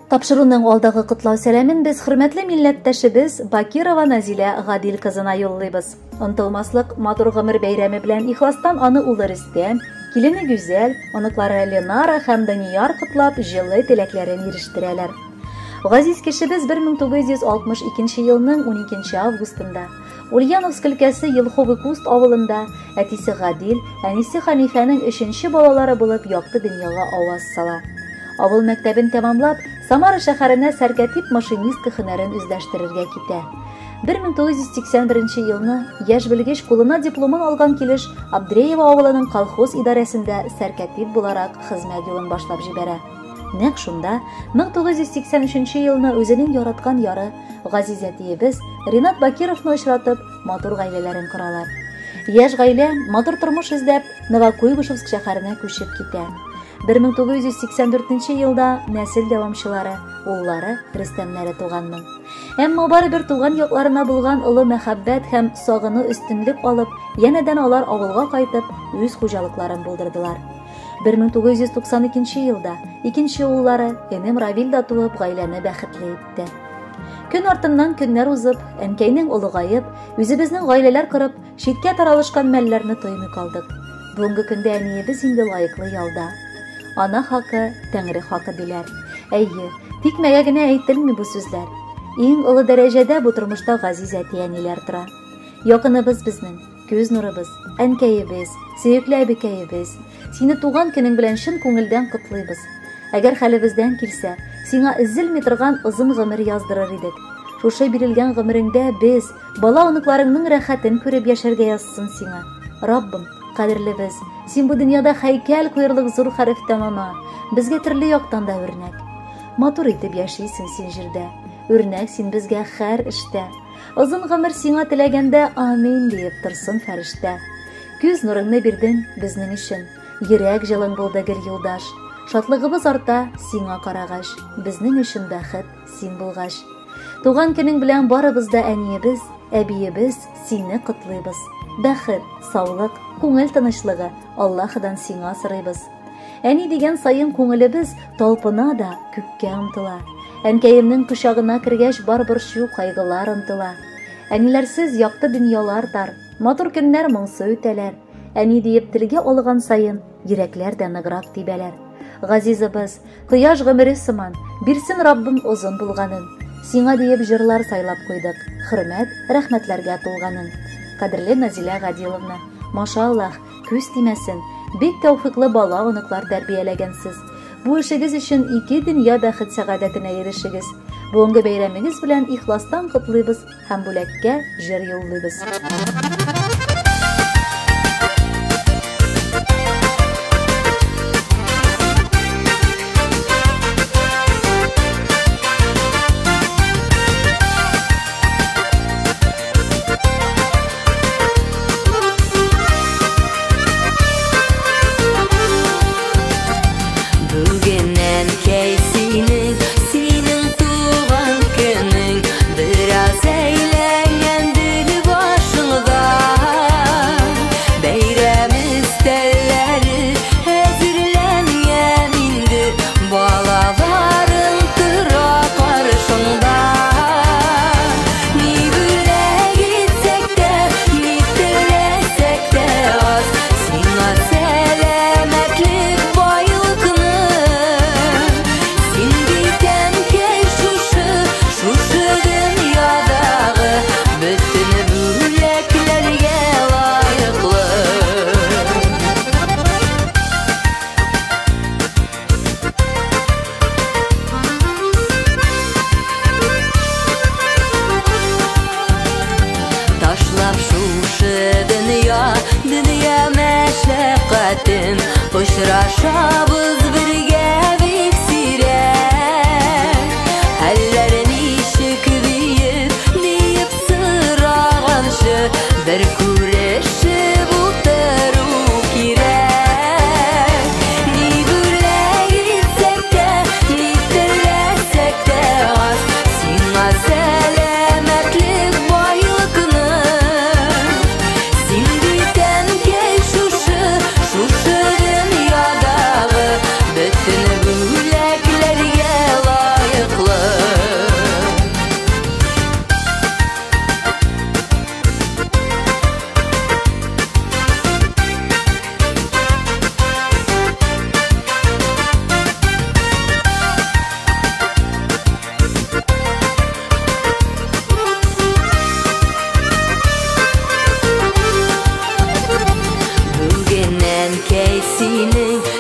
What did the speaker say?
Тапшыруның алдагы котлау сәламен без хөрмәтле милләттәшебез Бакирова Назилә Гадил кызына юллыйбыз. Онтылмаслык матур гомер бәйрәме белән ихластан аны улы Рөстәм, килене Гүзәл, оныклары Ленара һәм Данияр котлап, җылы теләкләрен ирештерәләр. Газиз кешебез 1962 елның 12 августында Ульяновск өлкәсе Елховый Куст авылында әтисе Гадил, әнисе Хәнифәнең өченче балалары булып якты дөньяга аваз сала. Авыл мәктәбен тәмамлап, Самара шәһәренә сәркәтип-машинистка һөнәрен үзләштерергә китә. 1981 елны яшь белгеч кулына дипломын алган килеш Абдреево авылының колхоз идарәсендә сәркәтип буларак хезмәт юлын башлап җибәрә. Нәкъ шунда 1983 елны үзенең яраткан яры, газиз әтиебез Ринат Бакировны очратып, матур гаиләләрен коралар. Яшь гаилә матур тормыш эзләп, Новокуйбышевск шәһәренә күчеп китә. 1984 елда нәсел дәвамчылары, уллары Рөстәмнәре туганның. Әмма барыбер туган якларына булган олы мәхәббәт һәм сагыну өстенлек алып, янәдән алар авылга кайтып, үз хуҗалыкларын булдырдылар. 1992 елда икенче уллары энем Равил дә туып, гаиләне бәхетле итте. Көн артыннан көннәр узып, әнкәйнең олыгаеп, үзебезнең гаиләләр корып, читкә таралышкан мәлләрне тоймый калдык. Бүгенге көндә әниебез инде лаеклы ялда. Ана хакы, тәңре хакы диләр. Әйе, тикмәгә генә әйтелми бу сүзләр. Иң олы дәрәҗәдә бу тормышта газиз әти-әниләр тора. Якыныбыз безнең, күз нурыбыз, әнкәебез, сөекле әбекәебез. Сине туган көнең белән чын күңелдән котлыйбыз. Әгәр хәлебездән килсә, сиңа өзелми торган озын гомер яздырыр идек. Шушы бирелгән гомереңдә без, бала оныкларыңның рәхәтен күреп яшәргә язсын сиңа. Раббым, кадерлебез, син бу дөньяда һәйкәл куерлык зур хәрефтән ана, безгә төрле яктан да үрнәк. Матур итеп яшисең син җирдә, үрнәк син безгә һәр эштә. Озын гомер сиңа теләгәндә амин диеп торсын фәрештә. Күз нурыңны бирдең безнең өчен, йөрәк җылың булды гел юлдаш. Шатлыгыбыз арта сиңа карагач, безнең өчен бәхет син булгач. Туган көнең белән барыбыз да әниебез, әбиебез сине котлыйбыз. Бәхет, саулык, күңел тынычлыгы Аллаһыдан сиңа сорыйбыз. Әни дигән саен күңелебез талпына да күккә омтыла. Әнкәемнең кочагына кергәч бар борчу, кайгылар онтыла. Әниләрсез якты дөньялар тар, матур көннәр моңсу үтәләр. Әни диеп телгә алган саен йөрәкләр дә ныграк тибәләр. Газизыбыз, кояш гомере сыман, бирсен Раббым озын булганын. Сиңа диеп җырлар сайлап куйдык, хөрмәт, рәхмәтләргә тулганын. Кадерле Назилә Гадиловна, машаллаһ, күз тимәсен, бик тәүфиклы бала оныклар тәрбияләгәнсез. Бу эшегез өчен ике дөнья бәхет сәгадәтенә ирешегез. Бүгенге бәйрәмегез белән ихластан котлыйбыз һәм бүләккә җыр юллыйбыз. Бүген әнкәй синең, синең туган көнең, бераз әйләнгәндер башыңда. Бәйрәм өстәлләре әзерләнгән инде, балаларың тора каршыңда. Ни бүләк итсәк тә, ни теләсәк тә аз, сиңа сәламәтлек, байлыкны. Син бит, әнкәй, шушы, шушы дөньядагы бөтен бүләкләргә лаеклы. Ташлап шушы дөнья, дөнья мәшәкатен, очрашабыз бергә бик сирәк. Хәлләр ничек диеп, диеп сораганчы, бер күрешеп утыру кирәк. Ни бүләк итсәк тә, ни теләсәк тә аз, сиңа сәламәтлек, байлыкны. Син бит, әнкәй, шушы, шушы дөньядагы Итәсең.